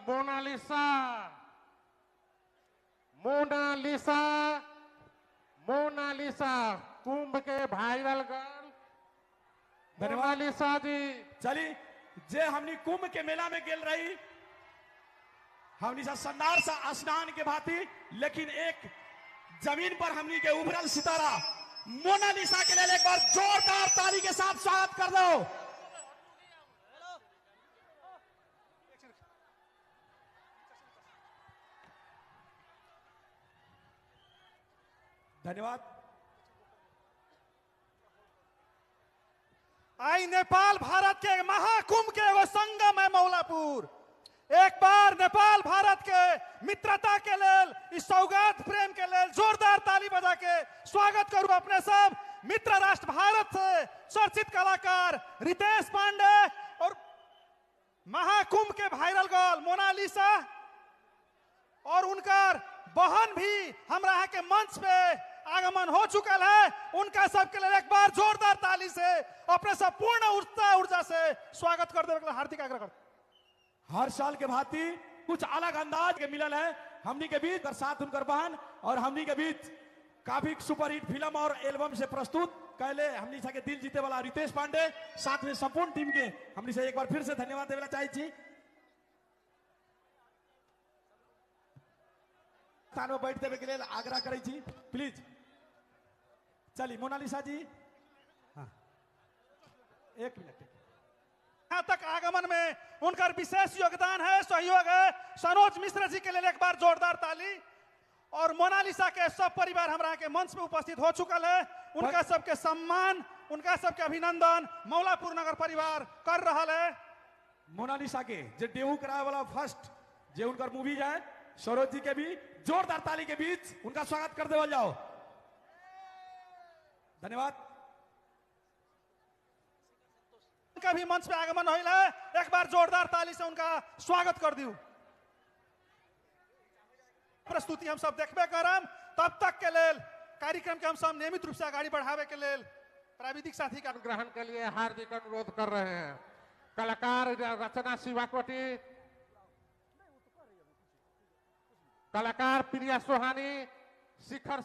girl Monalisa, Monalisa, Monalisa Kumbh के viral girl Mona Lisa जी। चली जे हमनी कुंभ के मेला में गेल रही, हमनी सा शानदार सा स्नान के भांति, लेकिन एक जमीन पर हमनी के उभरल सितारा मोनालिसा के लिए एक बार जोरदार ताली के साथ स्वागत कर दो। धन्यवाद। आई नेपाल भारत के महाकुंभ के एगो संगम है मौलापुर। एक बार नेपाल भारत के मित्रता के लेल, इस सौगात प्रेम के लेल जोरदार ताली बजा के स्वागत करू अपने सब मित्र राष्ट्र भारत से चर्चित कलाकार रितेश पांडे और महाकुंभ के वायरल गर्ल मोनालिसा और उनकर बहन भी हमरा यहाँ के मंच पे आगमन हो चुकल है। उनका सबके लिए एक बार जोरदार ताली से अपने सब पूर्ण उत्साह ऊर्जा से स्वागत कर देने के लिए हार्दिक आग्रह कर। हर साल के भांति कुछ अलग अंदाज के मिलल है हमनी के बीच, और साथ उनकर बहन और हमनी के बीच काफी सुपरहिट फिल्म और एल्बम से प्रस्तुत कैले हमनी के दिल जीते वाला रितेश पांडे, साथ में संपूर्ण टीम के हमनी से एक बार फिर से धन्यवाद देवे चाहे छी। स्थान में बैठ देवे के लिए आग्रह करै छी प्लीज। चली मोनालिसा जी, हाँ एक मिनट। यहाँ तक आगमन में उनका विशेष योगदान है, सहयोग है। सनोज मिश्र जी के लिए एक बार जोरदार ताली। और मोनालिसा के सब परिवार हमरा के मंच में उपस्थित हो चुकल है, उनका सबके सम्मान, उनका सबके अभिनंदन मौलापुर नगर परिवार कर रहा है। मोनालिसा के जे डेब्यू कराए वाला फर्स्ट जे उनकर मूवी है, सरोज जी के भी जोरदार ताली के बीच उनका स्वागत कर देवल जाओ। धन्यवाद। उनका भी मंच पे आगमन होइल है, एक बार जोरदार ताली से उनका स्वागत कर दियो। प्रस्तुति हम सब देखबे करम, तब तक के लेल कार्यक्रम के हम सब नियमित रूप से आगाड़ी बढ़ावे के लेल प्राविधिक साथी का ग्रहण के लिए हार्दिक अनुरोध कर रहे हैं। कलाकार रचना शिवाकोटी, कलाकार प्रिया सोहानी, शिखर